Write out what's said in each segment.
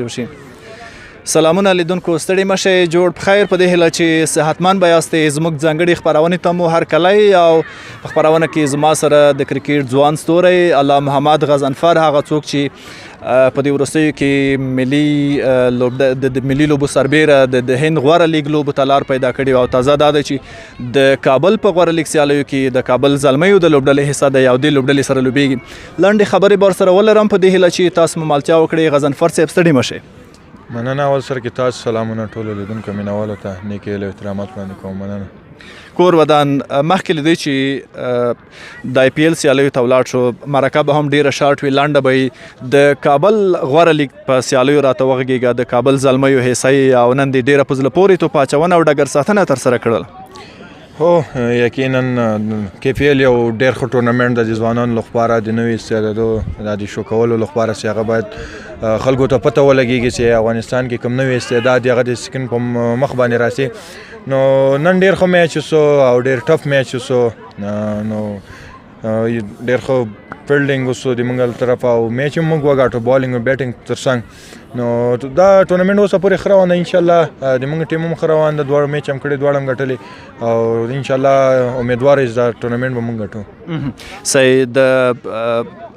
وشي. سلامونه لیدونکو، ستړي مشه، جوړ په خیر، په دې هیله چې صحتمند به یاست. زموږ ځانګړي خپرونې ته مو هرکلی او په خپرونه کې زما سره د کرکټ ځوان ستوری الله محمد غضنفر، هغه څوک چې په دې وروستیو کې ملي د ملي لوبو سربیره د هند غوره لیګ لوبو ته لار پیدا کړې او تازه دا ده چې د کابل په غوره لیګ سیالیو کې د کابل زلمیو د لوبډلې حصه ده او د لوبډلې سره لوبېږي. لنډې خبرې به ورسره ولرم، په دې هیله چې تاسو مو ملتیا وکړئ. غضنفر صاحب، ستړي مه شئ. مننه. اول سر کې تاسو سلامونه، ټولو لیدونکو مینوالو ته نیکې هیلې او احترامات وړاندې کوم. مننه. کور ودان. مخکې له دې چې د آی پي ایل سیالیو ته ولاړ شو، مرکه به هم ډیره شارټ وي، لنډه به وي. د کابل غوره لیګ په سیالیو راته وغږیږه. د کابل زلمیو حصه او نن دې ډیره په زړه پورې توپ اچونه او ډګر ساتنه ترسره کړل. هو، یقینا کی پي ایل یو ډیر ښه ټورنمنټ د ځوانانو لپاره، د نوي استعدادو د شو کولو لپاره چې هغه باید خلکو ته پته ولګیږي چې افغانستان کې کوم نوی استعداد هغه د سکرین په مخ باندې راسي. نو نن ډیر ښه میچ وسو او ډیر ټف میچ وسو. نو ډیر ښه فیلډینګ وسو د موږ له طرفه او میچ هم موږ وګاټو، بالینګ او بیټینګ ترڅنګ. نو دا ټورنمنټ اوسه پورې ښه روان دی. ان شاء الله د موږ ټیم هم ښه روان ده، دواړو میچ هم کړی، دواړه هم ګټلې او ان شاء الله امیدوار یو دا ټورنمنټ به موږ ګټو. صحیح، د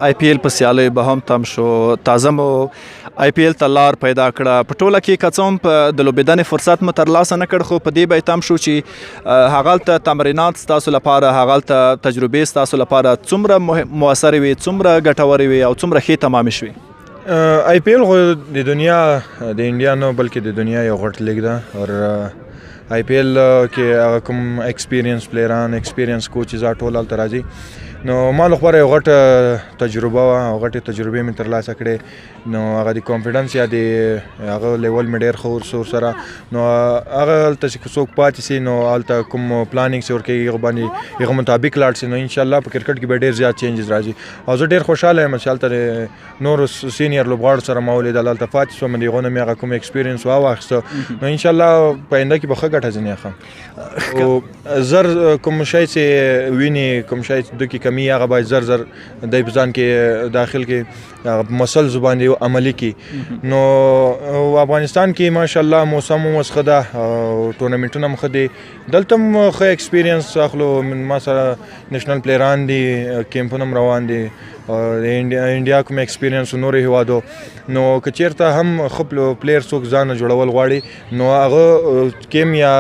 آی پي ایل په سیالیو به هم تم شو. تازه مو آی پي ایل ته لار پیدا کړه. په ټوله کې که څه هم په د لوبېدنې فرصت مو ترلاسه نه کړ، خو په دې به تم شو چې هغلته تمرینات ستاسو لپاره، هغلته تجربې ستاسو لپاره څومره موثرې وي، څومره ګټورې وي او څومره ښې تمامې شوې؟ آی پي ایل خو د دنیا، د انډیا نه بلکې د دنیا یو غټ لیګ ده او آی پي ایل کې هغه کوم ایکسپیرینس پلیران، ایکسپیرینس کوچز ټول هلته راځي. نو ما لپاره یو غټه تجربه وه او غټې تجربې مې ترلاسه کړې. نو هغه د کانفیډنس یا د هغه لیول مې ډېر ښه ورسره. نو هغه هلته چې څوک پاتې سي، نو هلته کوم پلانینګ چې ورکوي، هغه باندې هغه مطابق لاړ سي، نو انشاءالله په کرکټ کې به ډېر زیات چینجز راځي. او زه ډېر خوشحاله یم چې هلته د نورو سینیر لوبغاړو سره ما ولیدل، هلته پاتې سوم، د هغو نه مې هغه کوم ایکسپیرینس واخیسته. نو انشاءالله په آینده کې به ښه ګټه ځینې اخلم. او زر کوم شی چې ویني، کوم شی چې د کې کمی، هغه باید زر زر د په ځان کې داخل کې هغه مسلز باندې عملي کی. نو افغانستان کې ماشاءالله موسم هم اوس ښه ده او ټورنمنټونه هم ښه دي، دلته هم ښه ایکسپیرینس اخلو. ما سره نېشنل پلیران دي، کیمپونه هم روان دي او د انډیا کوم ایکسپیرینس، نورو هیوادو. نو که چیرته هم ښه پلیر څوک ځان جوړول غواړي، نو هغه کیم یا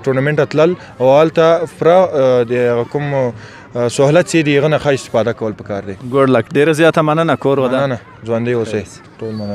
ټورنمنټ تلل او هلته پوره د هغه کوم سهولت چې دی، هغه نه ښه استفاده کول پکار دی. Good luck، ډیره زیاته مننه، کور ودان. مننه، ژوندی اوسئ ټول، مننه.